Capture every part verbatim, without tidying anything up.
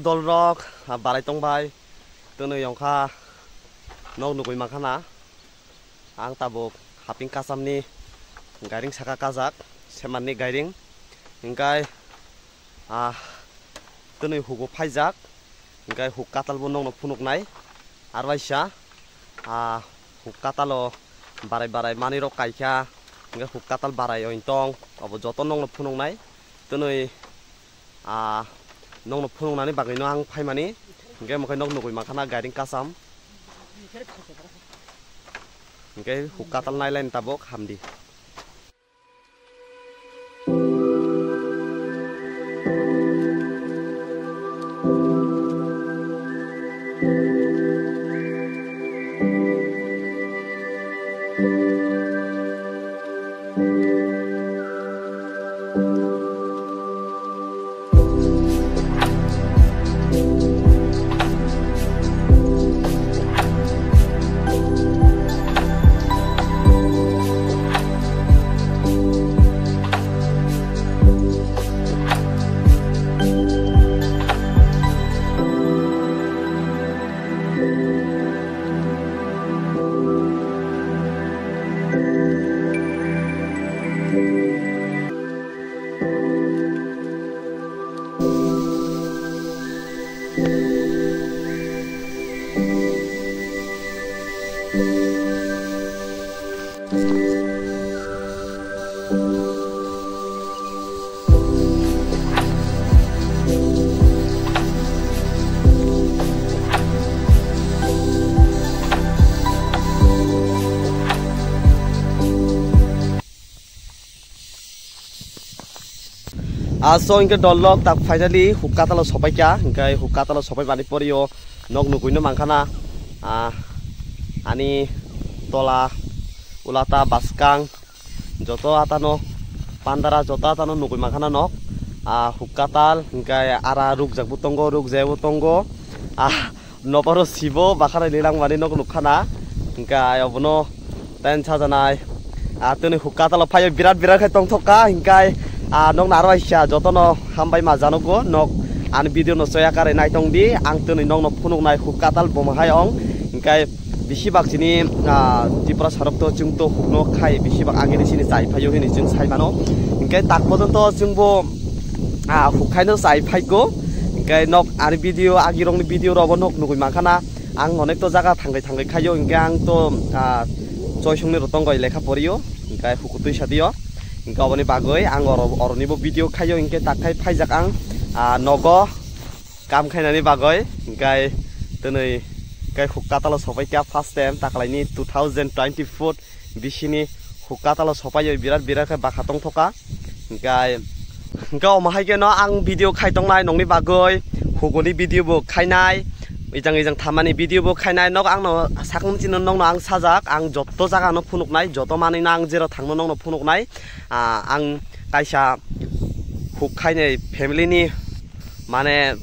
Dolrok, ah, barai tongbai, twnwi yongkha, nok nugwi mankha na. Ang tabuk haping kasamni gairing saka kajak, semanni gairing. Hingkai, ah, twnwi hugo phaijak, hingkai huk katalbo nokno phunuknai. Arwaisa, ah, huk katalo barai barai manwirok kaikha, hingkai huk katal barai ointong, obo joto nokno phunuknai. Twnwi, ah, nokno phunuknani bagwino ang phaimani, hingke mokhe nok nugwi mankha na gairing kasam. Hingke huk katal nailaini tabuk hamdi. Aso hingke dolok tak finally huk katalo sopaikha, hingke huk katalo sopai mani porio nok nugwino mankha na, ah, ani tola ulata baskang joto atano pandara joto atano nugwi mankha na nok, ah, huk katal hingke ara rukjakbo tongo, rukjayabo tongo, ah, Noparo sibo bakharai lilang mani nok nukha na. Hingke ai obono ten sajanai. Ah, tini huk katalo phaio birat birat khe tongthok kha. Hingke ai, ah, nokno aro aisa jotono hambai ma janogo. Nok ani video no soya kare naitong di. Ang tini nokno phunuknai huk katal bomo hai ong. Hingke ai bisi bak chini, ah, Tripura sarok to chwng to hukno khai bisi bak agini sini chai phaio hini chwng sai mano. Hingke tak pojonto chwngbo, ah, huk khaino chai phaigo. Hingke nok ani video, agirokni video rogo nok nugwi mankha na. Ang onek to jaga thangwi thangwi khaio, hingke ang to, ah, choisongni rotong goi lekha porio, hingke huku twi sadio. Hingke oboni bagwi ang oro, oronibo video khaio, hingke tak khai phaijak ang, ah, nogo kam khainani bagwi, hingke twnwi hingke huk katalo sopai kha first time takalaini two thousand twenty-four. Bisini huk katalo sopaio birat birat khe bakha tongthoka. Hingkai, hingke omo hai khe no ang video khai tongnai nokni bagwi, hukuni video bo khainai, ejang ejang thamani video bo khainai. Nok ang no sakung chino nokno ang sajak, ang joto jaga no phunuknai, joto manwi no ang jero thangno nokno phunuknai. Ah, ang kaisa huk khainai family ni mane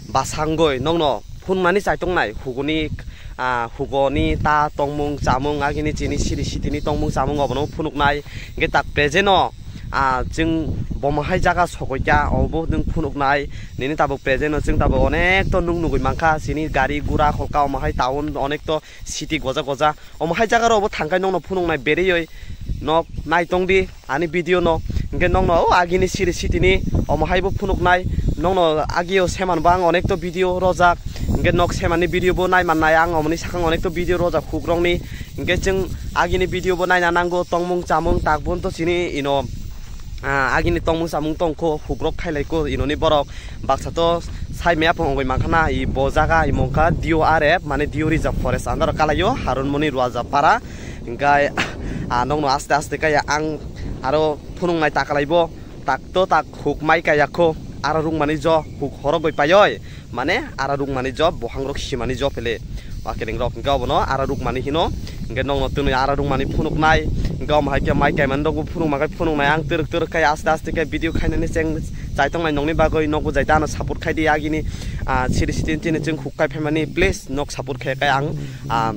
basangoi nokno phunuknani chai tongnai hukuni, ah, hukoni ta tongmung chamung agini chini siri sitini tongmung chamung obono phunuknai. Hingke tak present o, ah, chwng bomo hai jaga sokoi kha obo nwng phunuknai. Nini tabuk present o chwng tabuk onek to nwng nugwi mankha chini gari gura kholka omo hai town onek to city goja goja. Omo hai jaga rok bo thangkai nokno phunuknai bereyoi nok naitong di ani video no. Hingke nokno o agini siri sitini omo hai bo phunuknai. Nokno agio seman bo ang onek to video rojak. Hingke nok semanni video bo naiman nai ang omoni sakang onek to video rojak hukrokni. Hingke chwng agini video bo naina nango tongmung chamung tak bon to chini ino, ah, agini tongmung chamung tongkho hukrok khailai ko inoni borok. Baksa to sai maya phung ongoi mankha na, i bo jaga imo wngkha D O R F, mane Deorizha Forest under o kalaio, Harunmoni Ruaja para. Hingkai, ah, nokno aste aste kaya ang aro phunuknai takalaibo, tak to tak huk mai kaya kho, aro rukmani jo huk horok bai paioi, mane aro rukmani jo bohangrok simani jo pele. Wakeling rok hingke obono aro rukmani hino, hingke nokno twnwi aro rukmani phunuknai, hingke omo hai khe mai kaimani rokbo phunukma khe phunuknai ang twrwk twrwk khe aste aste khe video khainani cheng chaitongnai nokni bagwi nokbo jai ta ano support khai di agini, ah, siri sitini chini chwng huk kai phaimani please nok support khai khe ang, ah,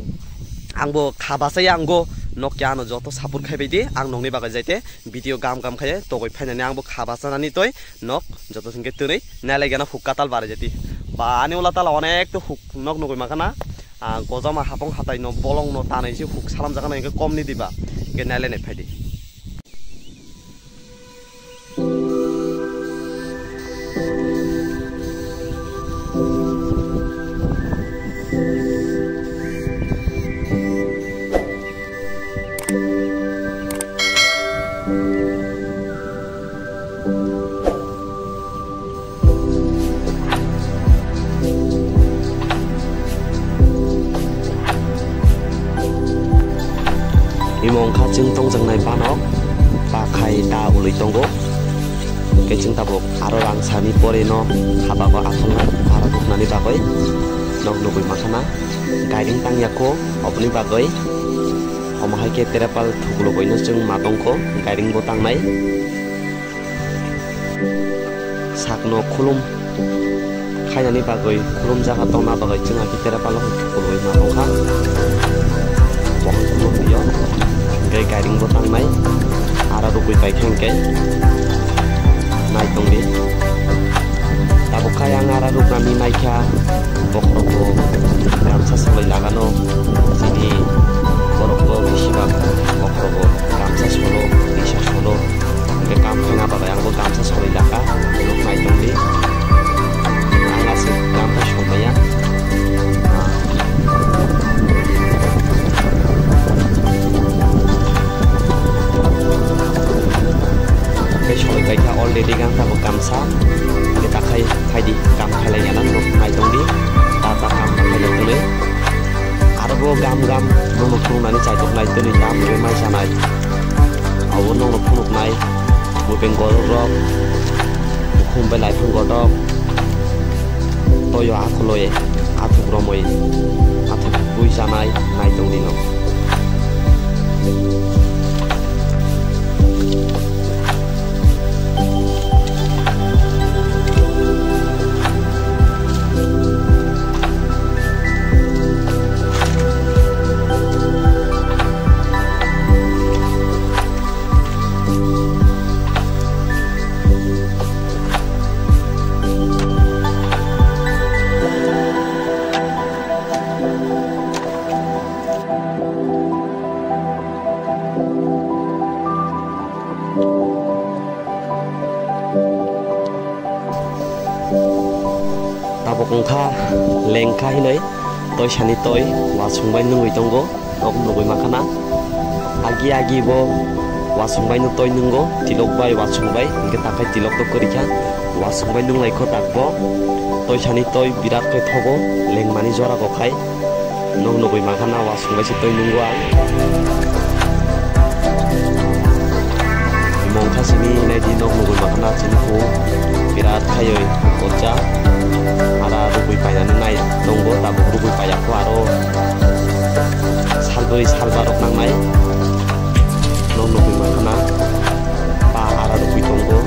angbo kha bachai angbo nok khe ano joto support khai bai di ang nokni bagwi jai te video gam gam khai togoi phainani angbo kha bachanani toi nok joto hingke twnwi nailaigena huk katal barai jati. Pa, ani ula tala onek to huk nok nugui mankha na. Ah, gojama hapong hatai no bolong no tanai se huk salam jaga na, hingke kom ni diba. Hingke naile nai phaidi. Imo wngkha chwng tongjaknai banok, ta khai ta ului tongo. Hwnkhe chwng tabuk aro rang sani porino habago athungnai, aro ruknani bagwi nok nugui mankha na. Gairing tangya kho, oboni bagwi omo hai khe terepal thuklugwino chwng ma tongkho, gairing bo tangnai. Sakno khulum khainani bagwi, khulum jaga tongna bagwi chwng akhe terepalo hai thuklugwi ma tongkha. Bo hai khulum rio, hwnkhe gairing bo tangnai, aro rugwi paikha hwnkhe nai tongdi. Tabuk khai ang ara ruknani naikha, bokhorok bo gamsa solai lagano, chini borok bo bisi bak bokhorok bo gamsa solo, tisa solo, hwnkhe kam khaina bagwi ang bo gamsa solai laka, nuk nai tongdi. Ang aswk kam bo somaya. Tei soi paikha already gang tabuk gamsa. Hwnkhe ta khai, khaidi, kam khailai gana, nuk nai tongdi. Ta ta kam khailai tonwi. Aro bo gam gam, nono phunuknani chaitok nai toni, ta mui bai mai sanai. Abo nono phunuknai, mui bai gorok rok, mukhung bai laifung kotok. Toyo akhuloi athuk romwi athuk bui chanai nai tongdi no. Tabuk wngkha lengkha hinwi toisani toi wasung bai nungwi tongo. Nok nugwi mankha na. Agi agi bo wasung bai no toi nungo, tilok bai wasung bai, hwnkhe takhai tilok to kwrwi kha. Wasung bai nung lai kho tak bo. Toisani toi birat khe thogo, lengmani jora bo khai. Nok nugwi mankha na wasung bai se toi nungo ang. Mongkha simi nai di nok nugwi mankha na chini khu birat khaiwi gojak. Ara rugwi painani nai tongo, tabuk rugwi paiya kho aro. Salbrwi salba rok nangnai. Nok nugwi mankha na. Pa ara rugwi tongo.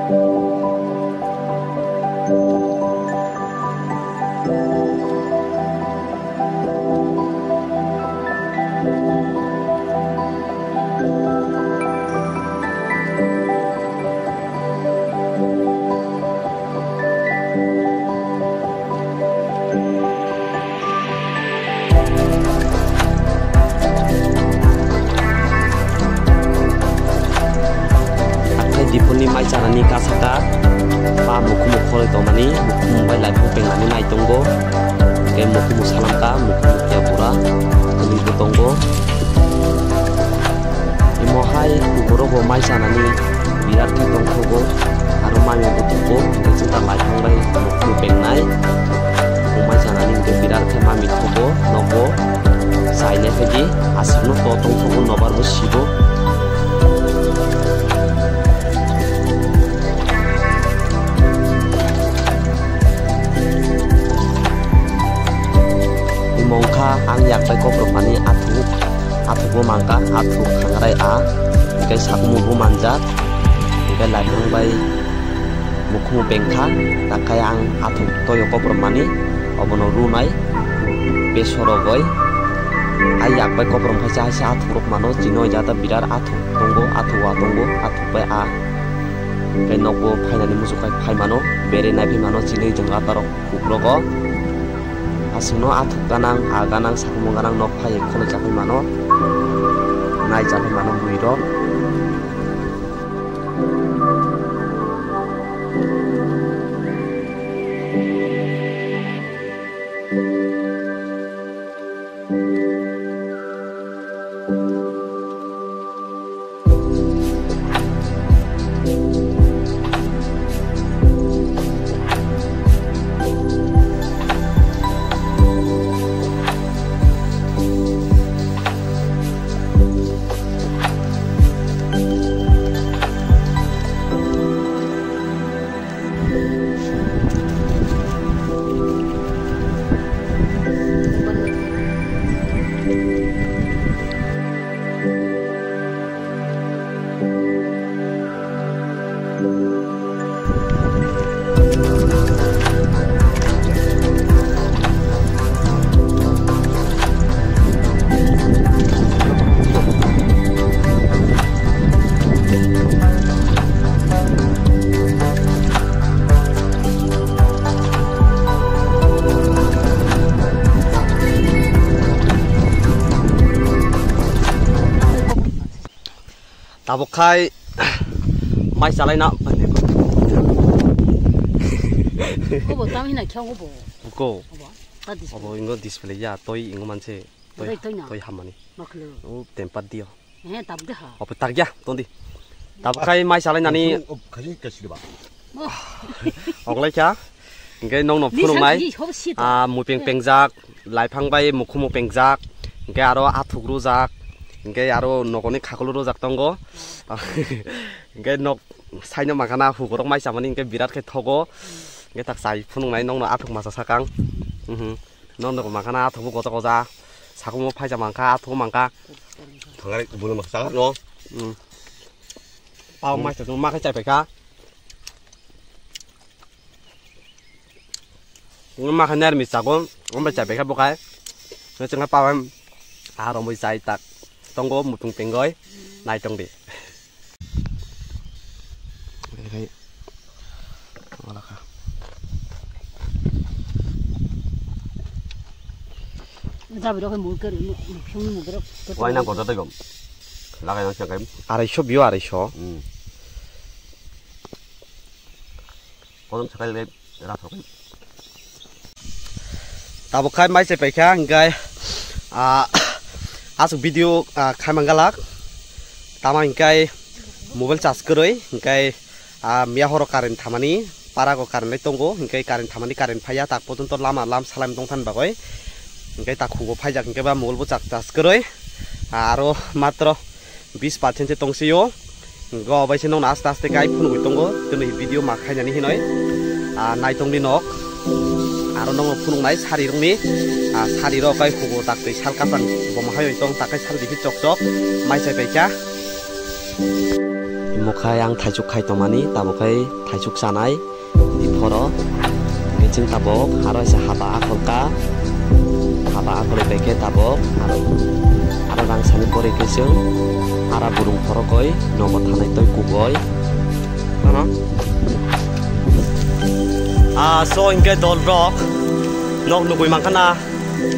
Hathai Diphurni mai chanani kasaka ba mukhumung khoroi tongmani, mukhumung bai laiphang pengnani nai tongo. Tei mukhumung salamka, mukhumung kebura tongwi bo tongo. Imo hai kuburo bo mai chanani birat khe tongthogo, aro mai bo thugo, hingke chwngsa laiphang bai mukhumung pengnai. Bo mai chanani hingke birat khe ma mithogo, nogo chainai phaidi, aswkno to tongthogo, nobar bo sibo. Imo wngkha ang yak bai kokrok mani athuk, athukbo mankha, athuk khangarai a, hingke sakumu bo manjak, hingke laiphang bai mukhumung pengkha, takhe ang athuk toyo kokrok mani, obono runai, besorogoi, a yak bai kokrok khaisa, haisa athuk rok mano, chini o jata birat athuk tongo, athuk wa tongo, athuk bai a. Hingke nokbo phainani muchuk khai phai mano, bere nai phai mano, chini jwng atarok. Uklogo aswkno athuk ganang, a ganang, sakhumung ganang nok phai kholoijakgwi mano, naijakgwi mano bwrwirok. Tabuk khai mai chalaina. Obo tam hina khe obo. Ko. Obo. Ta display. Obo ingo display ya, toi ingo manse. Toi, toi, toi na. Toi hamani. Makhlo. O tempat dio. Eh, tabuk de ha. Obo tak ya, tondi. Tabuk khai mai chalainani. Obo khai kasi ba. Oglai kha. Hingke nongno phunuknai, ah, mupeng pengjak, laiphang bai mukhumung pengjak, hingke aro athuk rujak, hingke aro nokoni khakulu rujak tongo. Hingke nok saino mankha na huborok mai chamani hingke birat khe thogo. Hingke tak chai phunuknai nongno athuk masa sakang. Mhm. Nongno mankha na athukbo goja goja. Sakumo phaisa mankha, athuk mankha. Thangai bulu maksaka no. Hmm. Pao mai tong ma khai chai paikha. Nung ma kha nermi chago, ombai chai paikha bukai. Nung chengkha pawan, ah, romwi chai tak tongo, mutung pengoi, nai tong di. Wala kha. Jabi rok mui kar, mui kar. Wai nang kotor tei gom. Lagai nang siang kai. Arai so bio arai so. Hmm. Kodom sakai le rathok. Tabuk khai mai se paikha, hingkai, ah, asuk video, ah, khai manggalak. Tama hingkai mobile charge kwrwi, hingkai, ah, miya horo current thamani, para go current lai tongo, hingkai current thamani current phaiya, tak pojonto lama lam salaim tongthani bagwi. Hingkai tak khugo phaijak, hingkai ba mobile bo charge, charge kwrwi. Ah, aro matro bis percent se tongsio. Go bai se nongno aste aste kai phunugwi tongo. Tini video ma khainani hinoi. Ah, naitongni nok. Aro nongno phunuknai sari rokni. Ah, sari rok kai hugo tak twi sal kasang boma hai tong tak kai sal dihi chok chok. Mai sai paikha. Mokhai ang thaisuk khai tongmani, tabuk khai thaisuk chanai, di phoro. Hingke chwng tabuk aro kaisa haba akhol ka, haba akhol bai khe tabuk aro, aro rang sani pore khe chwng ara burung phorokoi nogo thanai toi kugoi. Ano? Ah, so hingke dol rok nok nugui mankha na,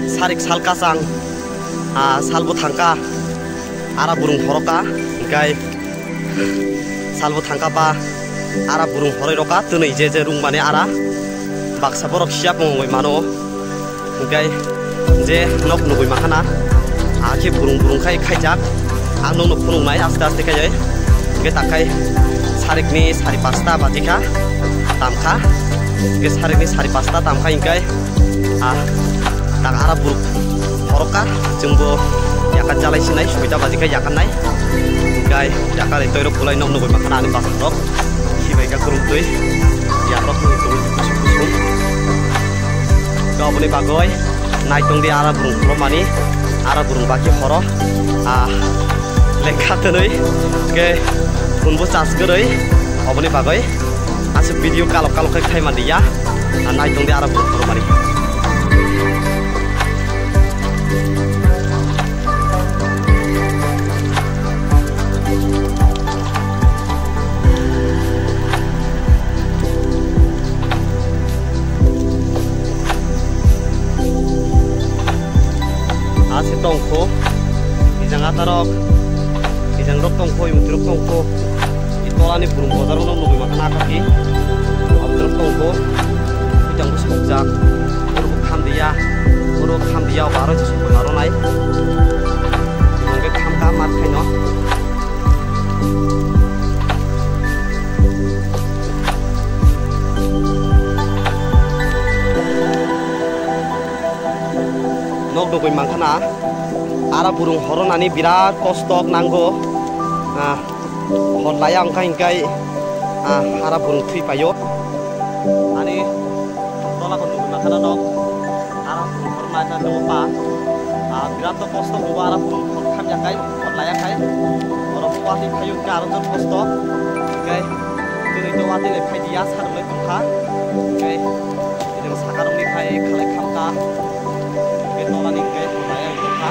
sarik sal kasang, ah, salbo thangka, ara burung phoroka, hingkai salbo thangka ba ara burung phoroi roka, twnwi je je rung mani ara baksa borok siya pungwi mano. Hingkai je nok nugui makhana, akhe burung burung khai khaijak, ang nokno phunuknai aste aste khai. Hingke takhai sarikni sari pasta bajikha, tamkha. Hingke sarikni sari pasta tamkha hingkai, ah, tak ara burung phorokka, chwngbo yakan jalai sinai, soita bajikha yakan nai. Hingkai yakan toirok bulai nok nugui makhana ani bwskango. Khibai kha kwrwngtwi, yakrok wngwi tongo kusum kusum. Khe oboni bagwi naitongdi ara burung phorokmani, ara burung bakhe horo, ah, lengkha twnwi, khe phunbo charge kwrwi, oboni bagwi aswk video kalok kalok khe khai manliya, ah, naitongdi ara burung phorokmani. Ase tongkho, kijang atarok, kijangrok tongkho, imutirok tongkho. I tolani burung bojar bono nugui mankha na kaki. Abdrok tongkho, kijang bwswk jak. Oro bo khamdiya, oro khamdiya, aro je sokma ronai. Hingke khamka mar khaino. Nok nugui mankha na, ara burung horonani birat kosto nango. Ah, hor laya wngkha hingkai, ah, ara burung thwi paio. Ani tola ko nugui mankha na nok. Ara burung hor naina tongo ba. Ah, birat to kosto tongo ara burung hor khamya kai, hor laya kai. Oro watwi phaio hingke aro jor kosto. Hingke tini to watwi le phai diya, sa rwlai tongkha. Hingke tini saka rokni khai khalai khamka. Hingke tola ni hingke hor laya tongkha.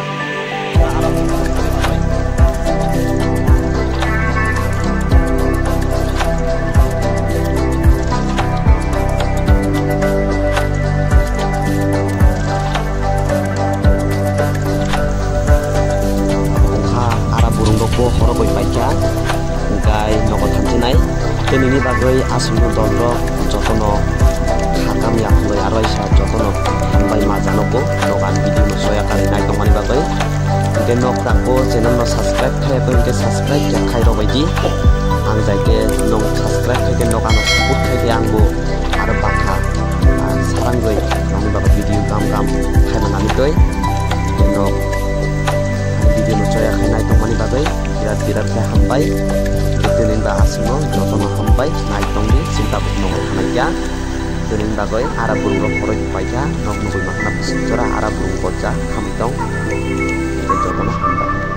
Wngkha ara burung rok bo horo bai paikha, hingkai nogo thansinai. Tei nini bagwi aswkno dol rok jotono khakam yaphangwi aro isa jotono hambai ma jano bo nogo ang video no soya kari nai tongmani bagwi. Hingke nok tangbo channel no subscribe khai bo hingke subscribe khe khai rw bai di. Ang jai khe nok subscribe khai khe nok ano support khai khe ang bo aro bakha, ah, sarangwi nokni bagwi video gam gam khai manani twi. Nok ang video no soya khai nai tongmani bagwi birat birat khe hambai. Tini ba aswkno jotono hambai nai tongdi, chini tabuk nogo thanai kha. Tini bagwi ara burung rok phoroi paikha, nok nugui mankha na bwswk jora ara burung bojak hambai tong. Jotono hambai.